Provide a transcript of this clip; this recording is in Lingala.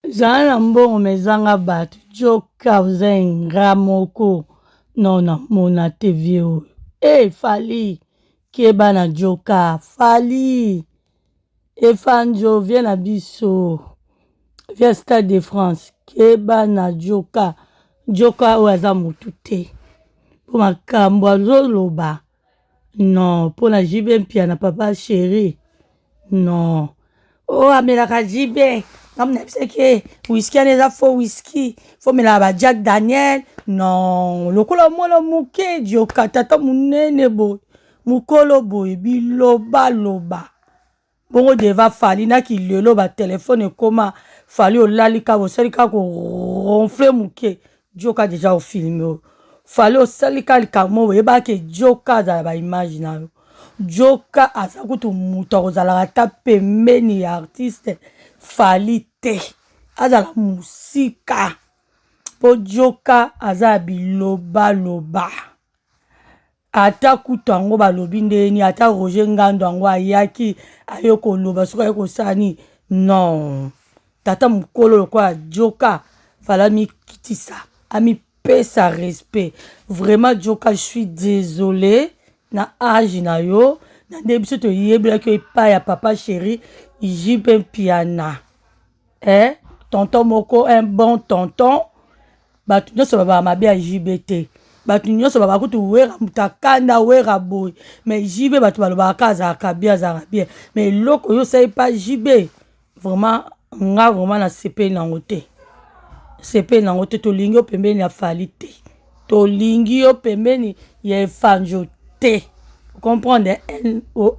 Zala na mbongo mais zanga batu djoka oza ingrat moko non na mona te vie oyo eh Fally keba na djoka Fally efandjo vie na biso vie stade de France keba na djoka djoka oyo aza mutu te po makambo azoloba non mpo na JB Mpiana papa chéri non oyo oh, amelaka JB ngambo nayebisaki ye whisky wana eza faux whisky fo melaka ba Jack Daniel non lokola mwana moke dioka tata monene boye mokolo boye bilobaloba Bongo deva Fally na kilelo ba telephone ekoma Fally olali kaka osali kaka ko ronfle muke djoka deja o filme oyo Fally osali kaka likambo moko oyebaka ke djoka azala ba image na yo djoka aza kutu mutu akozalaka ata pembeni ya artiste Fally te azala musika po djoka aza ya bilobaloba. Ata kutu yango balobi ndenge nini ata Roger Ngando yango ayaki aye koloba soki aye kosala nini non tata mokolo lokola Djoka fallait amikitisa amipesa respect vraiment Djoka je suis désolé na age na yo na nde biso toyebelaki yo epai ya papa chéri JP Mpiana eh tonton moko un bon tonton bato nyonso babaka mabe ya JB te bato nyonso babaka kutu wera moto akanda wera boye mais JB bato balobaka ka azalaka bien azalaka bien mais eloko oyo osali pa JB vraiment nga vraiment nasepeli nango te sepeli nango te tolingi yo pembeni ya Fally te tolingi yo pembeni ya Efandjo te comprendre non.